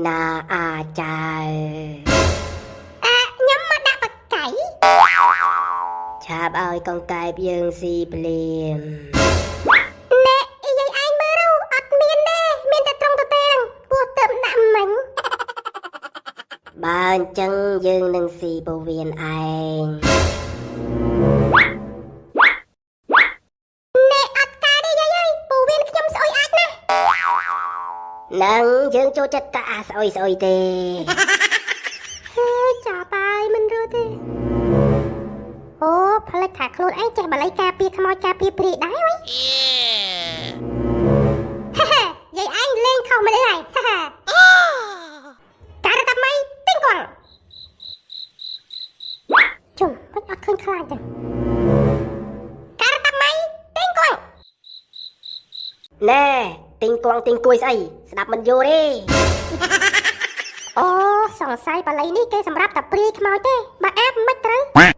ណាអាចៅ អាខ្ញុំមកដាក់បកៃ ឆាបឲ្យកង្កែបយើងស៊ីភ្លាម ណែយាយឯងមើលទៅអត់មានទេមានតែត្រង់ទទេហ្នឹងពោះទៅដាក់មិញ បើអញ្ចឹងយើងនឹងស៊ីពវៀនឯង ណែអត់ការទេយាយអើយពូវៀនខ្ញុំស្អុយអាចណាស់ នឹងយើងចូលចិត្តតែអាស្អុយស្អុយទេ ហេចាប់ហើយមិនរត់ទេអូផ្លេចថាខ្លួនឯងចេះបល័យការពារខ្មោចការពារព្រាយដែរវ៉ៃហេហេយាយឯងលេងខុសមិនអីហើយហេហេការតាមីទិញគាត់ជុំមិនអត់ឃើញខ្លាចទេការតាមីទិញគាត់ ណែទិញគងទិញគួយស្អីស្ដាប់មិនយល់ទេ អូសង្ស័យបល័យនេះគេសម្រាប់តែព្រាយខ្មោចទេបើអាបមិនត្រូវហឹម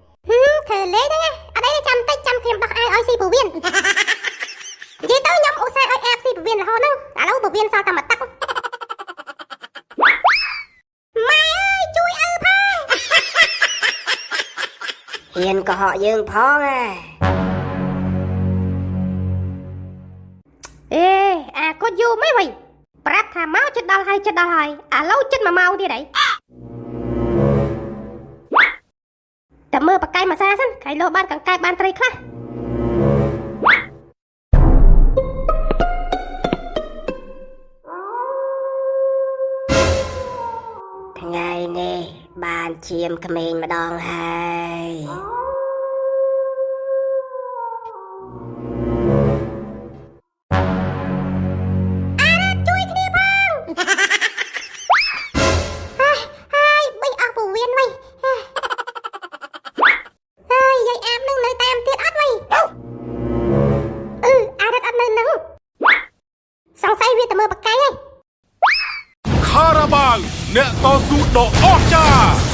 ធ្វើលេងហ្នឹងណាអត់អីទេចាំតិចចាំខ្ញុំដោះអាវឲ្យស៊ីពវៀននិយាយទៅខ្ញុំឧស្សាហ៍ឲ្យអាបស៊ីពវៀនរហូតហ្នឹងឥឡូវពវៀនសល់តែមួយទឹកម៉ែអើយជួយឪផង ហ៊ានកុហកយើងផងអា អេអាគាត់យូរមិនវ៉ៃប្រាប់ថាមកចិត្តដល់ហើយចិត្តដល់ហើយឥឡូវចិត្ត1ម៉ោងទៀតហើយតែមើលបកកាយមួយសាសិនខៃលោបានកង្កែបបានត្រីខ្លះ ថ្ងៃនេះបានឈាមក្មេងម្ដងហើយ ជួយគ្នាផងហើយហើយបិញអស់ពវៀនវិញហើយយាយអាបនឹងនៅតាមទៀតអត់វិញអឺអារ៉ាត់អត់នៅនឹងសង្ស័យវាទៅមើលបកកាយហី ខារ៉ាបាវអ្នកតស៊ូដ៏អស្ចារ្យ